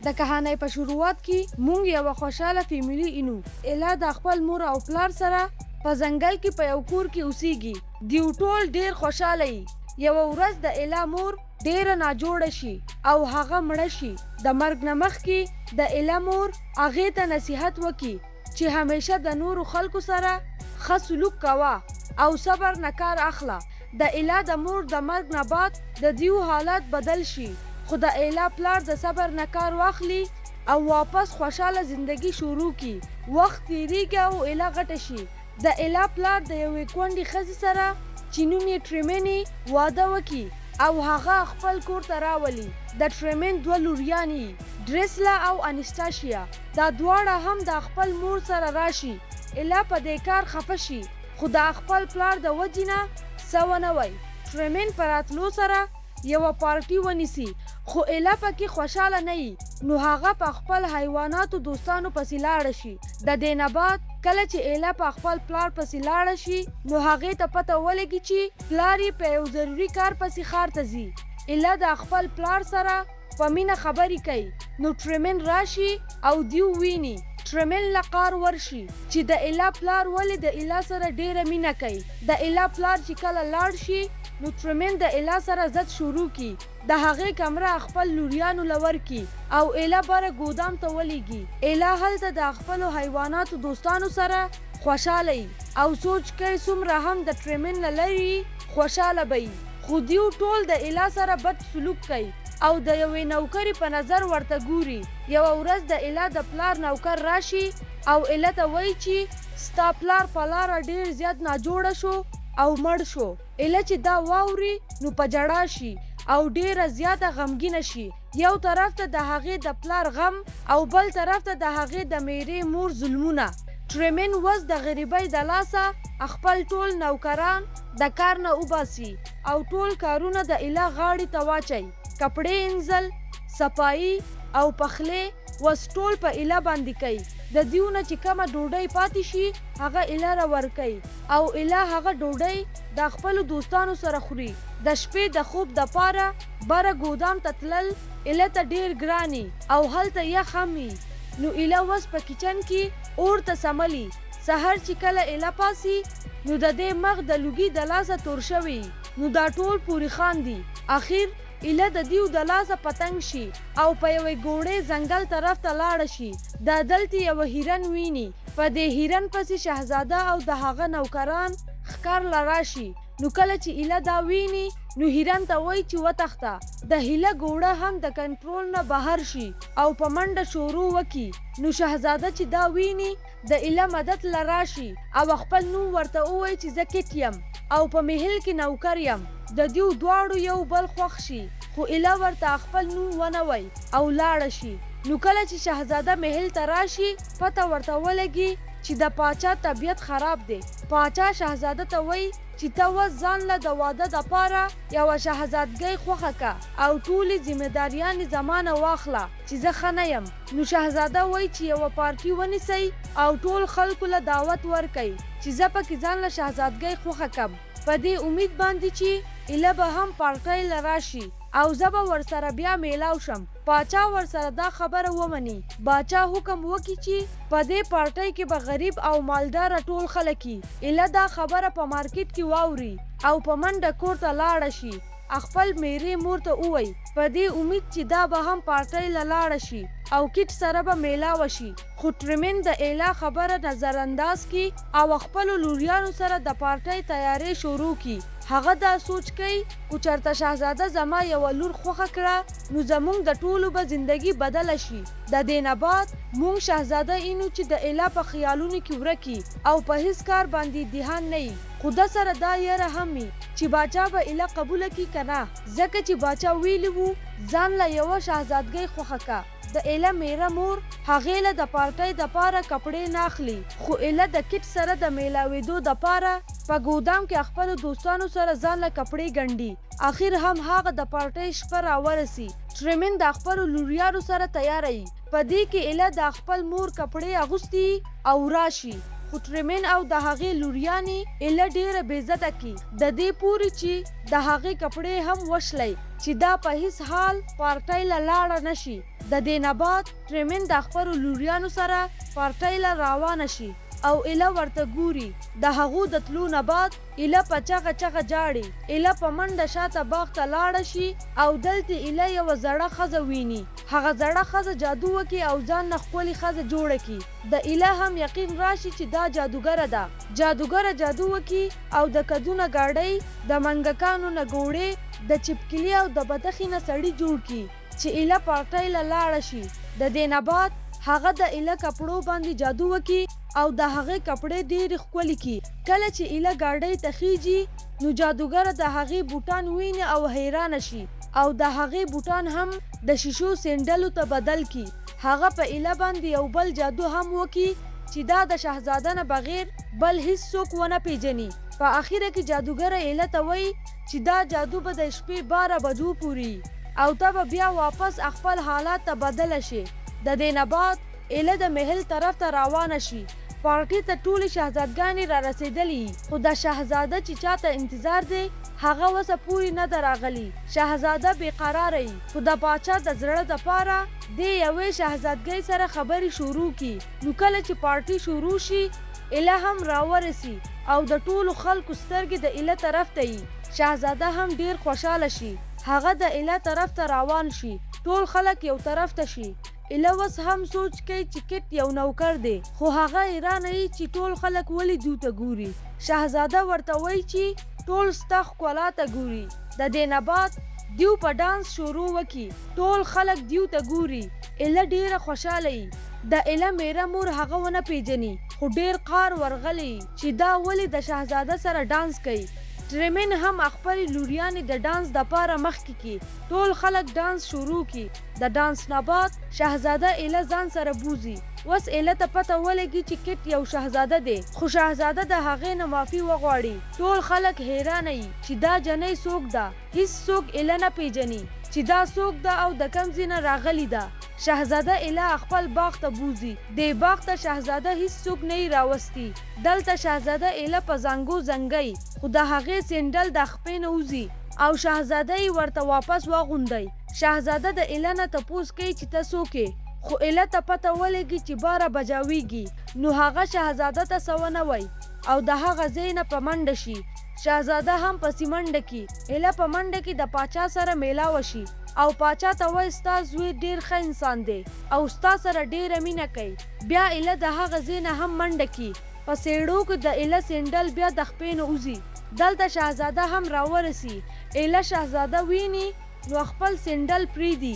د کهانۍ په شروعات کی مونږ یوه خوشحاله فیملی اینو. ایلا د خپل مور او پلار سره په ځنګل کی په یو کور کی اوسیږي. دیو ټول ډیر خوشحاله یی. یوه ورځ د ایلا مور ډیره ناجوړه شي او هغه مړه شي. د مرګ نه مخکی د ایلا مور هغې ته نصیحت وکی چی همیشه د نورو خلکو سره ښه سلوک کوه او صبر نه کار اخله. د ایلا د مور د مرګ نه بعد د دیو حالات بدل شي خو د ایلا پلار د صبر نه کار واخلي او واپس خوشحاله زندګي شروع کړي. وخت تیریږي او ایلا غټه شي. د ایلا پلار د یوې کونډې ښځې سره چې نوم یې ټریمین یې واده وکړي او هغه خپل کور ته راولي. د ټریمین دوه لوریانې یي ډریسلا او انیسټاشیا. دا دواړه هم د خپل مور سره راشي. ایلا په دې کار خفه شي خو د خپل پلار د وجې نه څه ونه وایي. ټریمین په راتلو سره یوه پارټي ونیسي خو ایله پکې خوشحاله نه یي نو هغه په خپل حیواناتو دوستانو پسې لاړه شي. د دې نه بعد کله چې ایله په خپل پلار پسې لاړه شي نو هغې ته پته ولګي چې پلار یې په یو ضروري کار پسې ښار ته ځي. ایله د خپل پلار سره په مینه خبرې کوي نو ټریمن راشي او دیو ویني. ټریمن له قار ورشي چې د ایلا پلار ولې د ایلا سره ډیره مینه کوي. د ایلا پلار چې کله لاړ شي نو ټریمن د ایلا سره ضد شروع کړي. د هغې کمره خپل لوریانو له ورکړي او ایلا بره ګودام ته ولیږي. ایلا هلته د خپلو حیواناتو دوستانو سره خوشحاله یي او سوچ کوي څومره هم د ټریمن نه لرې یي خوشحاله به یي. خو دیو ټول د ایلا سره بد سلوک کوي او د یوې نوکرې په نظر ورته ګوري. یوه ورځ د ایلا د پلار نوکر راشي او ایلا ته وایي چي ستا پلار په لاره ډیر زیات ناجوړه شو او مړ شو. ایله چې دا واوري نو په ژړا شي او ډیره زیاته غمګینه شي. یو طرف ته د هغې د پلار غم او بل طرف ته د هغې د میرې مور ظلمونه. ټریمین وس د غریبۍ د لاسه خپل ټول نوکران د کار نه وباسي او ټول کارونه د ایله غاړي ته واچوي. کپړې اینځل، صفايي او پخلی وس ټول په ایله باندې کوي. د دیو نه چې کومه ډوډۍ پاتې شي هغه ایله له ورکوي او ایله هغه ډوډۍ د خپلو دوستانو سره خوري. د شپې د خوب دپاره بره ګودام ته تلل ایله ته ډیر ګران یي او هلته یخ هم یي نو ایله وس په کیچن کی اور ته څملي. سحر چی کله ایله پاڅي نو د دې مخ د لوګي د لاسه تور شوی یي نو دا ټول پوري خاندي. اخیر ایله د دیو د لاسه په تنګ شي او په یوې ګوړې ځنګل طرف ته لاړه شي. دا دلتې یوه هیرن ویني. په دې هیرن پسې شهزاده او د هغه نوکران ښکار له راشي. نو کله چې ایله دا ویني نو هیرن ته وایي چې وتښته. د هیله ګوړه هم د کنټرول نه بهر شي او په منډه شروع وکړي. نو شهزاده چې دا ویني د ایله مدد له راشي او خپل نوم ورته ووایي چې زه کیټ یم او په محل کې نوکر یم. د دیو دواړو یو بل خوښ شي خو ایله ورته خپل نوم ونه وایي او لاړه شي. نو کله چې شهزاده محل ته راشي پته ورته ولګي چې د پاچا طبیعت خراب دی. پاچا شهزاده ته وایي چې ته وس ځان له د واده دپاره یوه شهزادګۍ خوښه که او ټولې ذمه داریانې زما نه واخله چې زه ښه نه یم. نو شهزاده وایي چې یوه پارټي ونیسئ او ټول خلکو له دعوت ورکئ چې زه پکې ځان له شهزادګۍ خوښه کم په دې امید باندې چې ایله به هم پارټۍ له راشي او زه به ورسره بیا میلاو شم. پاچا ورسره دا خبره ومني. باچا حکم وکي چي په دې پارټۍ کي به غريب او مالداره ټول خلک يي. ايله دا خبره په مارکيټ کي واوري او په منډه کور ته لاړه شي اخپل ميرې مور ته ووايي په دې اميد چي دا به هم پارټۍ له لاړه شي او کيټ سره به ميلاوه شي. خو ټريمين د ايلا خبره نظر انداز کي او خپلو لوريانو سره د پارټۍ تيارې شروع کي. هغه دا سوچ کوي کو چرته شهزاده زما یوه لور خوښه کړه نو زمونږ د ټولو به زندګي بدله شي. د دې نه بعد مونږ شهزاده اینو چې د اله په خیالونو کې ورک یي او په هیڅ کار باندې دهان نه یي خو ده سره دا یره هم وي چې باچا به اله قبوله کړي که نه ځکه چې باچا ویلي وو ځان له یوه شهزادګۍ خوښه که. د ايله ميره مور هغې له د پارټۍ دپاره کپړې نه اخلي خو ايله د کټ سره د ميلاويدو دپاره په ګودام کې خپلو دوستانو سره ځان له کپړې ګنډي. اخير هم هغه د پارټۍ شپه راورسي. ټريمن د خپلو لوريانو سره تياره يي. په دې کې ايله د خپل مور کپړې اغوستي يي او راشي. خو ټریمین او د هغې لوریانې ایله ډیره بې عزته کی، ددې پورې چې د هغې کپړې هم وشلی چې دا په هیڅ حال پارټۍ له لاړه نه شي. ددې نه بعد ټریمین د خپلو لوریانو سره پارټۍ له راوانه شي او ایله ورته ګوري. د هغو د تلو نه بعد ایله په چغه چغه جاړي. ایله په منډه شاته باغ ته لاړه شي او دلتې ایله یوه زړه ښځه ویني. هغه زړه ښځه جادو وکي او ځان نه ښکلې ښځه جوړه کي. د ایله هم یقین راشي چې دا جادوګره ده. جادوګره جادو وکي او د کدو نه ګاډۍ، د منګکانو نه ګوړې، د چپکلي او د بتخي نه سړي جوړ کي چې ایله پارټۍ له لاړه شي. د دې نه بعد هغه د ایله کپړو باندې جادو وکي او د هغې کپړې ډېرې ښکلې کي. کله چې ایله ګاډۍ ته خېژي نو جادوګره د هغې بوټان ویني او حیرانه شي او د هغې بوټان هم د شیشو سینډلو ته بدل کي. هغه په ایله باندې یو بل جادو هم وکي چې دا د شهزاده نه بغیر بل هیڅ څوک ونه پېژني. په اخیره کې جادوګره ایله ته وایي چې دا جادو به د شپې 12 بجو پورې وي او ته به بیا واپس خپل حالات ته بدله شې. د دې نه بعد ایله د محل طرف ته راوانه شي. پارټي ته ټولې شهزادګانې رارسېدلې يي خو د شهزاده چې چاته انتظار دی هغه وسه پورې نه ده راغلي. شهزاده بې قراره يي خو د پاچا د زړه د پاره دې يوې شهزادګۍ سره خبرې شروع کي. نو کله چې پارټي شروع شي ایله هم راورسي او د ټولو خلکو سترګې د ایله طرف ته يي. شهزاده هم ډېر خوشاله شي. هغه د ایله طرف ته راوان شي. ټول خلک یو طرف ته شي. ایله وس هم سوچ کوي چې کټ یو نوکر دی خو هغه حیرانه یي چې ټول خلک ولې دیو ته ګوري. شهزاده ورته وایي چې ټول ستا ښکلا ته ګوري. د دې نه بعد دیو په ډانس شروع وکي. ټول خلک دیو ته ګوري. ایله ډیره خوشاله یي. د ایله میره مور هغه ونه پیژني خو ډیر قار ورغلی یي چې دا ولې د شهزاده سره ډانس کوي. ټریمین هم خپلې لوریانې د ډانس دپاره مخکې کي. ټول خلک ډانس شروع کي. د ډانس نه بعد شهزاده ایله ځان سره بوځي. وس ایله ته پته ولګي چې کټ یو شهزاده دی خو شهزاده د هغې نه معافي وغواړي. ټول خلک حیرانه یي چې دا جنۍ څوک ده. هیڅ څوک ایله نه پیژني چې دا څوک ده او د کوم ځای نه راغلي ده. شهزاده ایله خپل باغ ته بوځي. دې باغ ته شهزاده هیڅ څوک نه یي راوستي. دلته شهزاده ایله په زانګو زنګی خو د هغې سینډل د خپې نه وځي او شهزاده یې ورته واپس واغوندی. شهزاده د ایله نه تپوس کوي چې ته څوک یې؟ خو ایله ته پته ولګي چې 12 بجاویږي نو هغه شهزاده ته څه ونه وایي او د هغه ځای نه په منډه شي. شهزاده هم پسې منډه کي. ایله په منډه کې د پاچا سره میلاوه شي او پاچا ته وایي ستا زوی ډیر ښه انسان دی او ستا سره ډیره مینه کوي. بیا ایله د هغه ځای نه هم منډه کي. په څېړو کې د ایله سینډل بیا د خپې نه وځي. دلته شهزاده هم راورسي. ایله شهزاده ویني نو خپل سینډل پریږدي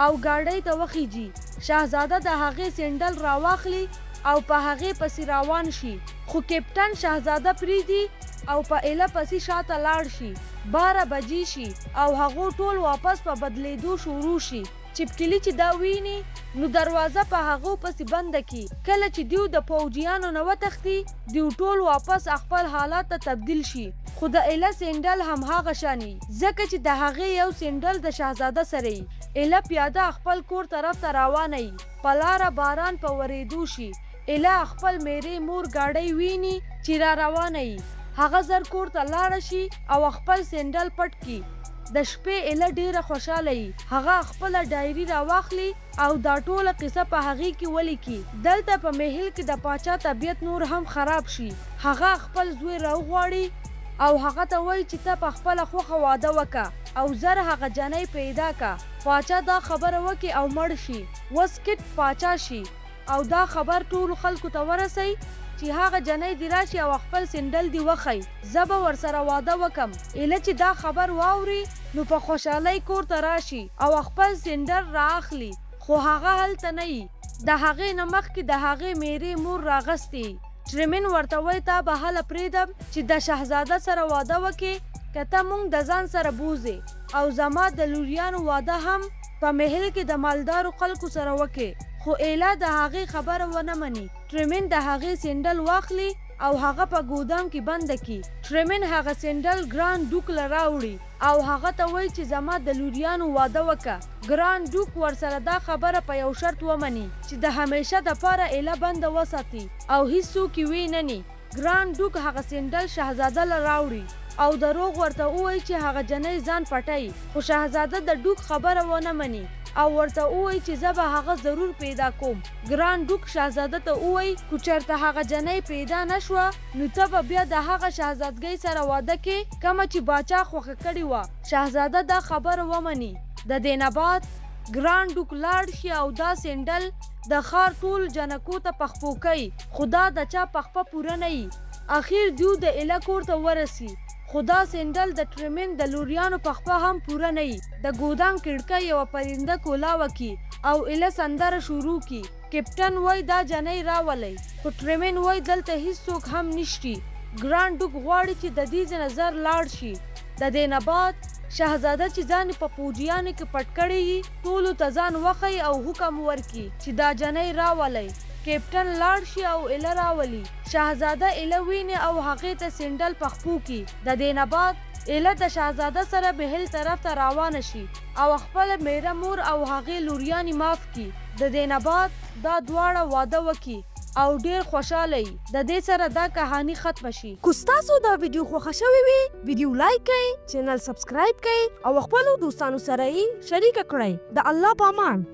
او ګاډۍ ته وخیژي. شهزاده د هغې سینډل راواخلي او په هغې پسې راوان شي خو کیپټن شهزاده پریږدي او په ایله پسې شاته لاړ شي. 12 بجې شي او هغو ټول واپس په بدلیدو شروع شي. چپکلي چې دا ویني نو دروازه په هغو پسې بنده کي. کله چې دیو د پوجیانو نه وتښتي دیو ټول واپس خپل حالات ته تبدیل شي خو د ایله سینډل هم هغه شان یي ځکه چې د هغې یو سینډل د شهزاده سره یي. ایله پیاده خپل کور طرف ته روانه یي. په لاره باران په ورېدو شي. ایله خپل میرې مور ګاډۍ ویني چې را روانه یي. هغه زر کور ته لاړه شي او خپل سینډل پټ کي. د شپې ایله ډیره خوشاله یي. هغه خپله ډایري راواخلي او دا ټوله قصه په هغې کې ولیکي. دلته په محل کې د پاچا طبیعت نور هم خراب شي. هغه خپل زوی راوغواړي او هغه ته وایي چې ته په خپله خوښه واده وکه او زر هغه جنۍ پیدا که. پاچا دا خبره وکي او مړ شي. وس کټ پاچا شي او دا خبر ټولو خلکو ته ورسوي چې هغه جنۍ دې راشي او خپل سینډل دې وښيي، زه به ورسره واده وکم. ایله چې دا خبر واوري نو په خوشحالۍ کور ته راشي او خپل سینډل رااخلي خو هغه هلته نه یي. د هغې نه مخکې د هغې میرې مور راغستې یي. ټریمین ورته وایي تا به هله پرېږدم چې د شهزاده سره واده وکې که ته مونږ د ځان سره بوځې او زما د لوریانو واده هم په محل کې د مالدارو خلکو سره وکې. خو ایله د هغې خبره ونه مني. ټریمین د هغې سینډل واخلي او هغه په ګودام کې بنده کي. ټریمن هغه سینډل ګران ډوک له راوړي او هغه ته وایي چې زما د لوریانو واده وکه. ګران ډوک ورسره دا خبره په یو شرط ومني چې د همیشه دپاره ایله بنده وساتي او هیڅوک یې وی نه ني. ګران ډوک هغه سینډل شهزاده له راوړي او دروغ ورته ووایي چې هغه جنۍ ځان پټوي، خو شهزاده د ډوک خبره ونه مني او ورته ووایي چې زه به هغه ضرور پیدا کوم. ګران ډوک شهزاده ته ووایي کو چرته هغه جنۍ پیدا نه شوه نو ته به بیا د هغه شهزادګۍ سره واده کې کومه چې باچا خوښه کړې وه. شهزاده دا خبره ومني. د دې نه بعد ګران ډوک لاړ شي او دا سینډل د ښار ټولو جنکو ته په خپو کوي خو دا د چا په خپه پوره نه يي. اخیر دیو د ایله کور ته ورسي خو دا سینډل د ټریمن د لوریانو په خپه هم پوره نه يي. د ګودام کړکۍ یوه پرنده کولاوه کي او ایله سندره شروع کي. کپټن وای دا جنۍ راولئ خو ټریمن وای دلته هیڅوک هم نشتي. ګران ډوک غواړي چې ددې ځای نه زر لاړ شي. ددې نه بعد شهزاده چې ځان په پوجیانو کې پټ کړی يي ټولو ته ځان وښيي او حکم ورکي چې دا جنۍ راولئ. کیپټن لاړ شي او ایله راولي. شهزاده ایله ویني او هغې ته سینډل په خپو کي. ددې نه بعد ایله د شهزاده سره محل طرف ته راوانه شي او خپله میره مور او هغې لوریانې معاف کي. ددې نه بعد دا دواړه واده وکي او ډیر خوشحاله يي. ددې سره دا کهانی ختمه شي. که ستاسو دا ویډیو خوښه شوې وي، ویډیو لایک کړئ، چینل سبسکرایب کړئ او خپلو دوستانو سره یې شریکه کړئ. د الله په امان.